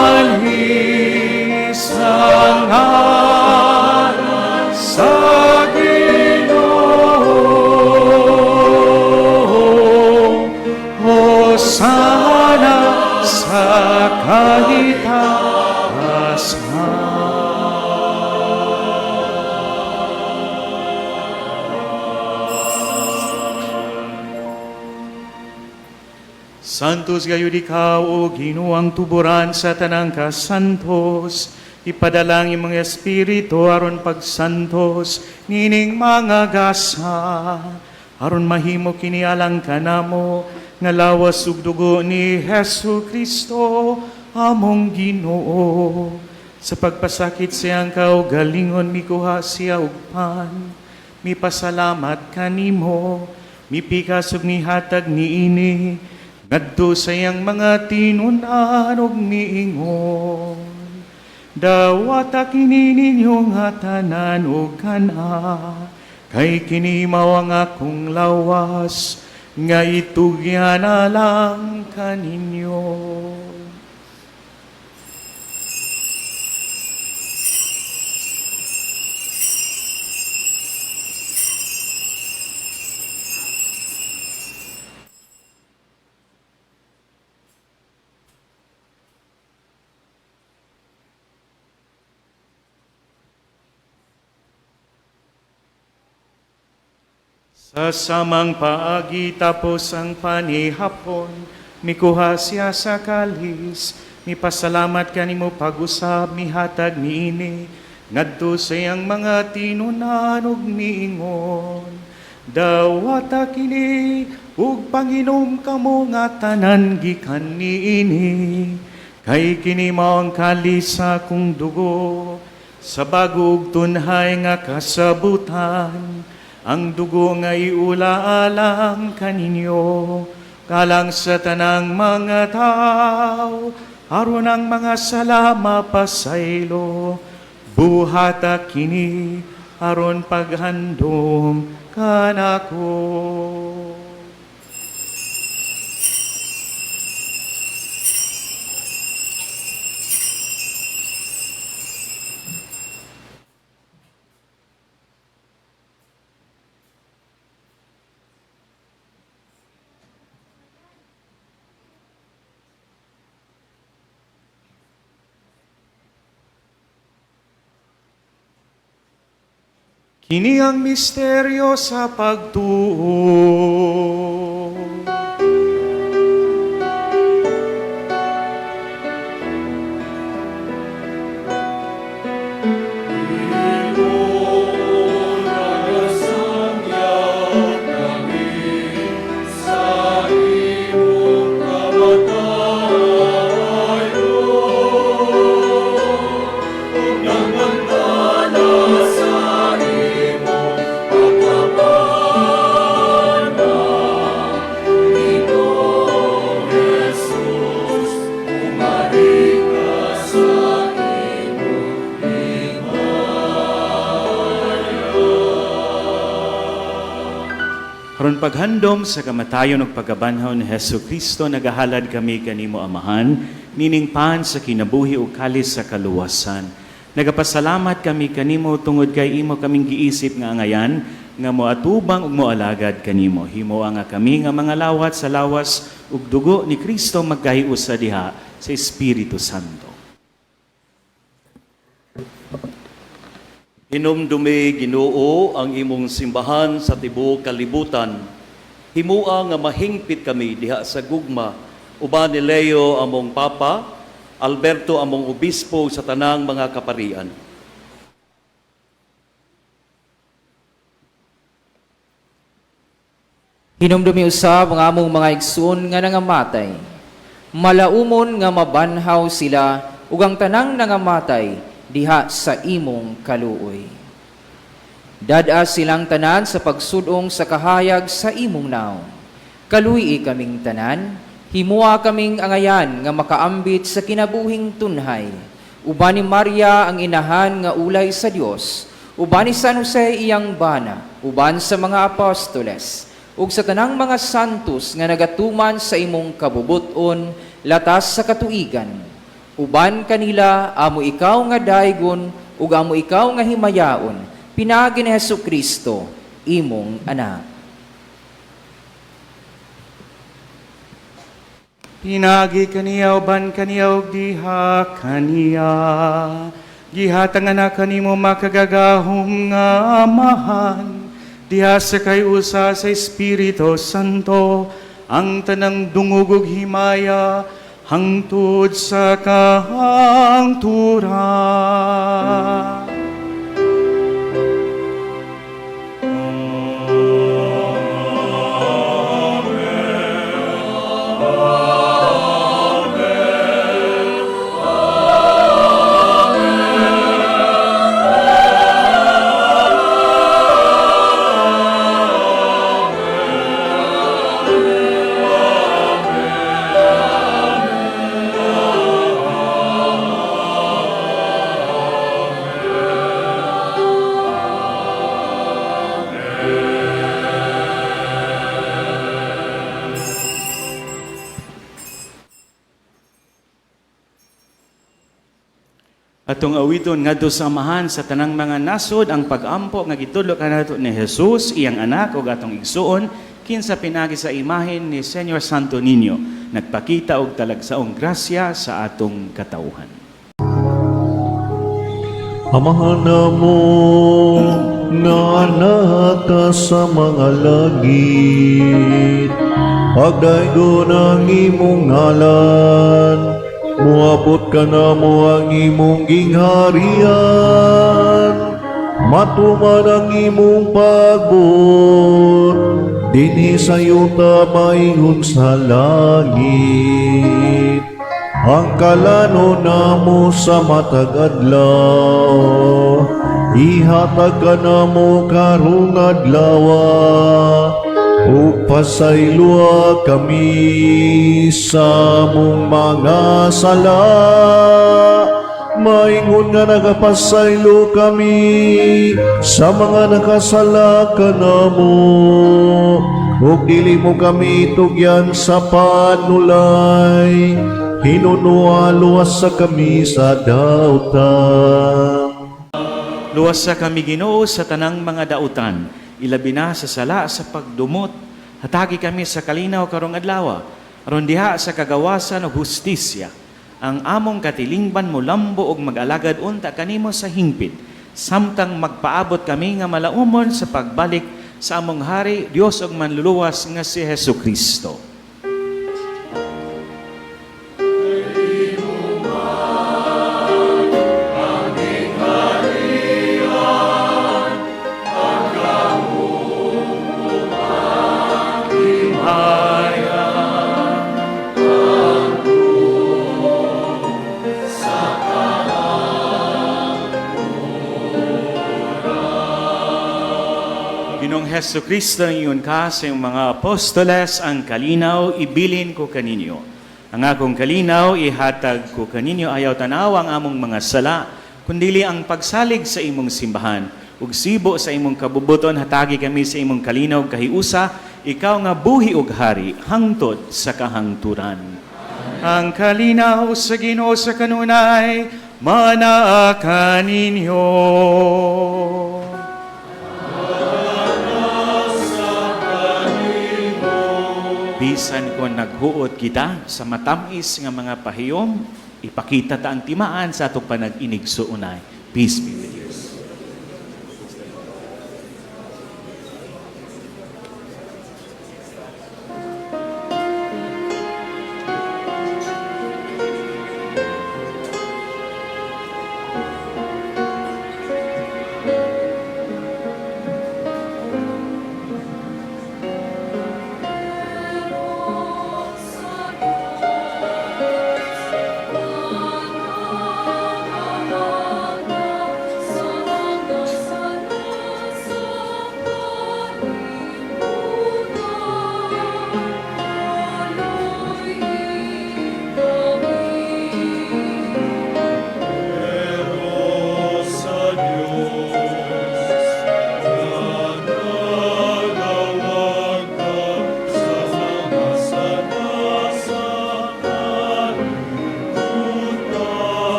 Anhi sa ngalan sa Ginoo. Hosana sa kahitasan. Santos gayud ikaw, O Ginoo, ang tuboran sa tanang kasantos. Ipadala ang imong Espiritu aron pagsantos nining mga gasa, aron mahimo kini alang kanamo nga lawas ug dugo ni Hesu Kristo among Ginoo. Sa pagpasakit siyang kaugalingon, mikuha siya og pan, mipasalamat kanimo, mipikas ug mihatag niini ngadto sa iyang mga tinun-an ug miingon: "Dawata kini ninyo nga tanan ug kan-a, kay kini mao ang akong lawas nga itugyan alang kaninyo." Sa samang paagi, tapos ang panihapon, mikuha siya sa kalis, mipasalamat kanimo pag-usab, mihatag niini ngadto sa iyang mga tinun-an ug miingon: "Dawata kini ug panginom kamo nga tanan gikan niini, kay kini mao ang kalis sa akong dugo sa bago ug tunhay nga kasabutan, ang dugo nga iula alang kaninyo, alang sa tanang mga tao, aron ang mga sala mapasaylo. Buhata kini aron paghandom kanako." Kini ang misteryo sa pagtuo. Aron paghandom sa kamatayon ug pagkabanhaw ni Hesus Kristo, nagahalad kami kanimo, Amahan, nining pan sa kinabuhi ug kalis sa kaluwasan. Nagapasalamat kami kanimo tungod kay imo kaming giisip nga angayan nga moatubang ug moalagad kanimo. Himoa nga kami nga mga lawat sa lawas ug dugo ni Kristo magkahiusa diha sa Espiritu Santo. Hinumdumi, Ginoo, ang imong simbahan sa tibuok kalibutan. Himua nga mahingpit kami diha sa gugma uban ni Leo among Papa, Alberto among obispo, sa tanang mga kaparian. Hinumdumi usab ang among mga igsoon nga nangamatay. Malaumon nga mabanhaw sila ug ang tanang nangamatay diha sa imong kaluoy. Dad-a silang tanan sa pagsudong sa kahayag sa imong naong. Kaluy-i kaming tanan, himua kaming angayan nga makaambit sa kinabuhing tunhay. Uban ni Maria ang inahan nga ulay sa Dios, uban ni San Jose iyang bana, uban sa mga apostoles, ug sa tanang mga santos nga nagatuman sa imong kabubuton latas sa katuigan. Uban kanila amo ikaw nga daygon ug amo ikaw nga himayaon, pinaagi ni Hesus Kristo imong anak. Pinaagi kaniya, uban kaniya ug diha kaniya, gihatag na kanimo makagagahom nga Amahan diha sa kay-usa sa Espiritu Santo ang tanang dungog ug himaya hangtod sa kahangturan. Atong awiton ngadto sa Amahan sa tanang mga nasod ang pag-ampo nga gitudlo kanato ni Jesus iyang anak ug atong igsuon, kinsa pinaagi sa imahen ni Señor Santo Niño nagpakita og talagsaong grasya sa atong katawhan. Amahan namo nga naa ka sa mga langit, pagdaygon ang imong ngalan, muabot kanamo ang imong gingharian, matuman ang imong pagbuot, dinhi sa yuta maingon sa langit. Ang kalano namo sa matag adlaw, ihatag kanamo karong adlaw, ug pasayloa kami sa among mga sala, maingon nga nagapasaylo kami sa mga nakasala kanamo, ug dili mo kami tugyan sa panulay, hinunoa luwasa kami sa dautan. Luwasa kami, Ginoo, sa tanang mga dautan, ilabi na sa sala sa pagdumot. Hatagi kami sa kalinaw karong adlaw, aron diha sa kagawasan ug hustisya ang among katilingban molambo og mag-alagad unta kanimo sa hingpit, samtang magpaabot kami nga malaumon sa pagbalik sa among hari, Dios ug manluluwas nga si Hesus Kristo. Ginoong Hesus Kristo, ingon ka sa iyong mga apostoles, "Ang kalinaw ibilin ko kaninyo. Ang akong kalinaw ihatag ko kaninyo. Ayaw tanawa ang among mga sala, kundili ang pagsalig sa imong simbahan. Ug sibo sa imong kabubuton, hatagi kami sa imong kalinaw kahiusa." Ikaw nga buhi ug hari hangtod sa kahangturan. Ang kalinaw sa Ginoo sa kanunay manaa kaninyo. Bisan kon naghuot kita sa matamis nga mga pahiyom, ipakita ta ang timaan sa atong panag-inigsuonay. Peace be with you.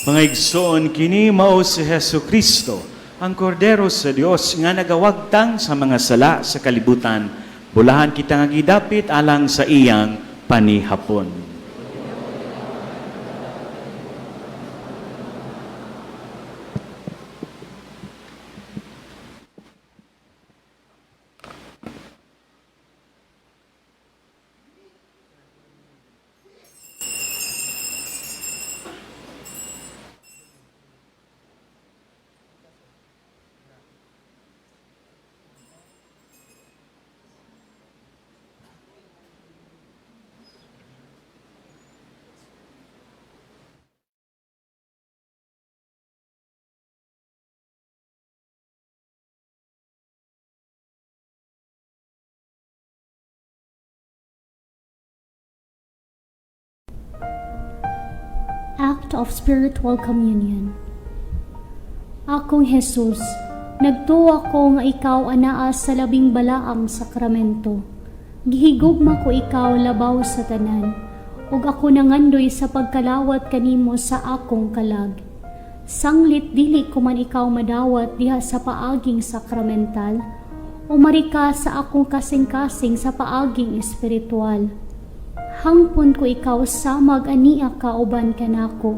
Mga igsoon, kini mao si Hesus Kristo, ang Kordero sa Dios nga nagawagtang sa mga sala sa kalibutan. Bulahan kita nga gidapit alang sa iyang panihapon. Act of Spiritual Communion. Akong Jesus, nagtuo ko nga ikaw anaa sa labing balaang sakramento. Gihigugma ko ikaw labaw sa tanan, ug ako nangandoy sa pagkalawat kanimo sa akong kalag. Sanglit dili ko man ikaw madawat diha sa paaging sakramental, umari ka sa akong kasing-kasing sa paaging espiritual. Hangpon ko ikaw samag ania ka uban kanako,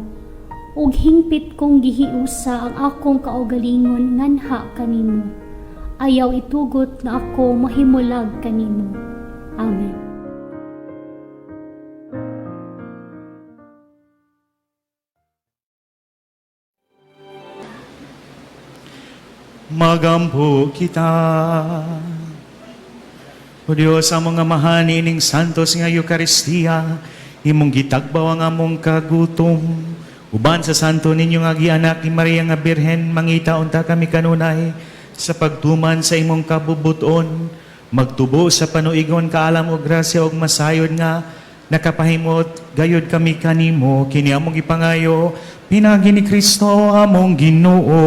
ug hingpit kong gihiusa ang akong kaugalingon nganha kanimo. Ayaw itugot nga ako mahimulag kanimo. Amen. Magampo kita. O Diyos, among Amahan, ining santos nga Eukaristiya, imong gitagbaw ang among kagutom. Uban sa santo ninyo nga gianak ni Maria nga Birhen, mangita unta kami kanunay sa pagtuman sa imong kabubuton, magtubo sa panuigon kaalam o grasya og masayod nga nakapahimot gayod kami kanimo, kini among gipangayo pinaagi ni Kristo among Ginoo.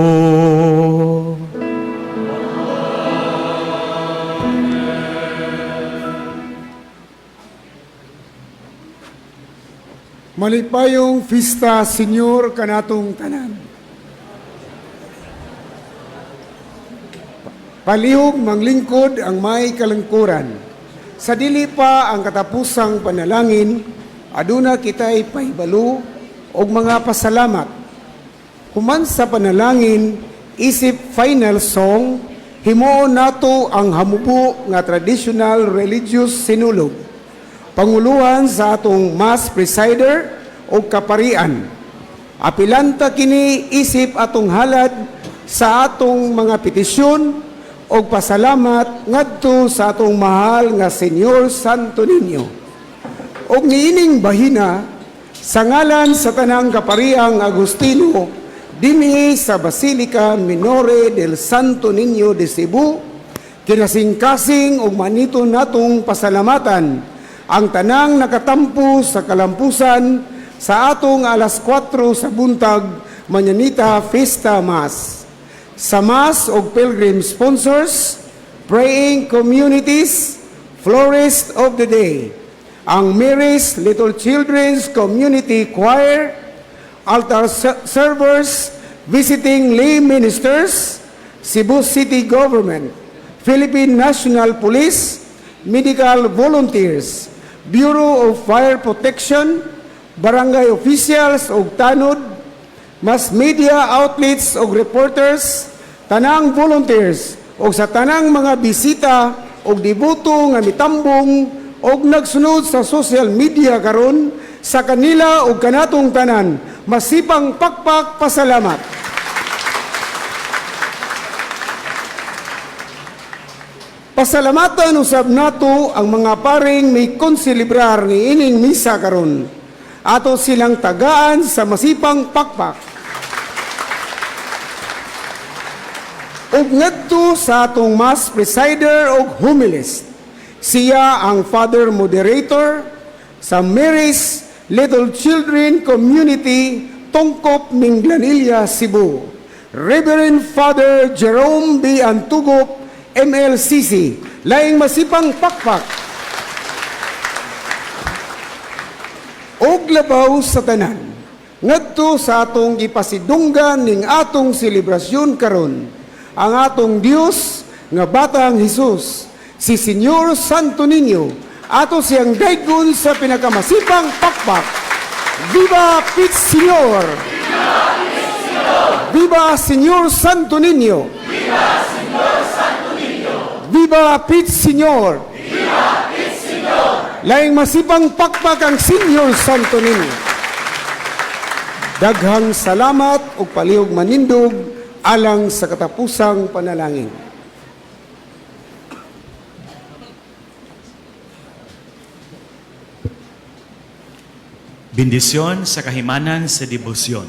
Malipayong pista, Senyor, kanatong tanan. Palihog manglingkod ang may kalangkuran. Sa dili pa ang katapusang panalangin, aduna kita'y pahibalo og mga pasalamat. Human sa panalangin, isip final song, himuon nato ang hamubo nga traditional religious sinulog. Panguluhan sa atong mass presider o kaparian. Apilanta kini isip atong halad sa atong mga petisyon og pasalamat ngadto sa atong mahal nga Senyor Santo Niño. Og niining bahina sa ngalan sa tanang kapariang Agustino dinhi sa Basilica Minore del Santo Niño de Cebu, kinasingkasing ug manito natong pasalamatan ang tanang nakatampo sa kalampusan sa atong alas 4 sa buntag Mañanita Fiesta Mass. Sa Mass og pilgrim sponsors, praying communities, florist of the day, ang Mary's Little Children's Community Choir, altar servers, visiting lay ministers, Cebu City Government, Philippine National Police, medical volunteers, Bureau of Fire Protection, barangay officials og tanod, mass media outlets og reporters, tanang volunteers og sa tanang mga bisita og deboto nga mitambong og nagsunod sa social media karon, sa kanila og kanatong tanan, masipang pakpak pasalamat. Pasalamatan usab nato ang mga paring may konselebrar ni ining misa karon. Ato silang tagaan sa masipang pakpak. Ug ngadto sa atong mass presider og homilist. Siya ang Father Moderator sa Mary's Little Children Community, Tungkop, Minglanilla, Cebu. Reverend Father Jerome B. Antugop, MLCC. Laing masipang pakpak. Og labaw sa tanan, ngadto sa atong gipasidunggan ning atong selebrasyon karon, ang atong Dios nga batang Hesus, si Señor Santo Niño, ato siyang daygon sa pinakamasipang pakpak. Viva Pit Señor! Viva Señor Santo Niño! Viva Señor Santo Niño! Viva Pit Señor! Viva Pit Señor! Laing masipang pakpak ang Señor Santo Niño. Daghang salamat ug palihog manindog alang sa katapusang panalangin. Bendisyon sa kahimanan sa debosyon.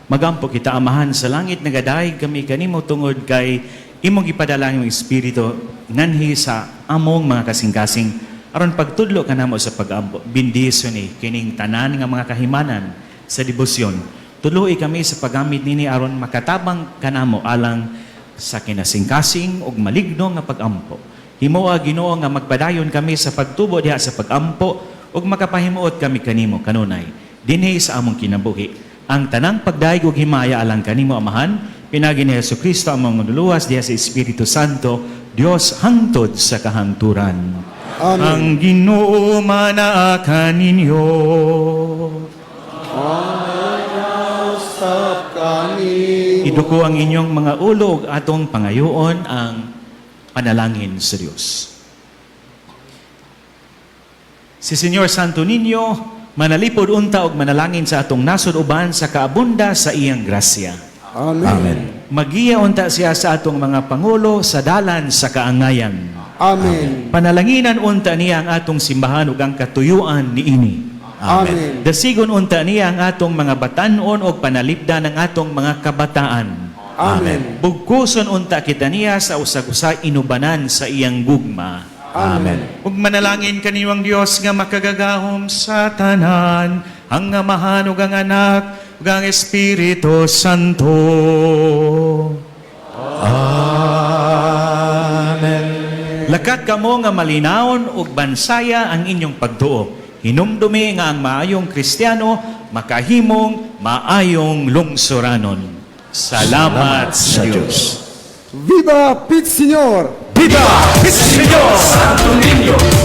Magampo kita, Amahan sa langit, nagadayeg kami kanimo tungod kay imong gipadala ang imong Espiritu nganhi sa among mga kasing-kasing aron pagtudlo kanamo sa pag-ampo. Bendisyon ni kining tanan nga mga kahimanan sa debosyon. Tuloy kami sa paggamit nini aron makatabang kanamo alang sa kinasingkasing ug maligno nga pag-ampo. Himoa Ginoo nga magpadayon kami sa pagtubo diha sa pag-ampo ug makapahimuot kami kanimo kanunay dinhi sa among kinabuhi. Ang tanang pagdayeg ug himaya alang kanimo Amahan, pinagi ni Hesukristo among manluluwas diha sa Espiritu Santo, Dios hangtod sa kahangturan. Amen. Ang Ginoo manaa kaninyo. Iduko ang inyong mga ulo ug atong pangayoon ang panalangin sa Dios. Si Señor Santo Niño manalipod unta og manalangin sa atong nasod uban sa kaabunda sa iyang grasya. Amen. Amen. Magiya unta siya sa atong mga pangulo sa dalan sa kaangayan. Amen. Panalanginan unta niya ang atong simbahan ug ang katuyuan niini. Amen. Dasigon unta niya ang atong mga batan-on og panalipdan ang atong mga kabataan. Amen. Bugkuson unta kita niya sa usag-usa inubanan sa iyang gugma. Amen. Ug manalangin kaniyo ang Dios nga makagagahom sa tanan, ang Amahan ug ang Anak ug ang Espiritu Santo. Amen. Lakat kamo nga malinawon ug bansaya ang inyong pagtuo. Hinumdumi nga ang maayong Kristiyano makahimong maayong lungsuranon. Salamat sa Dios. Viva Pit Señor! Viva Pit Señor! Santo Niño.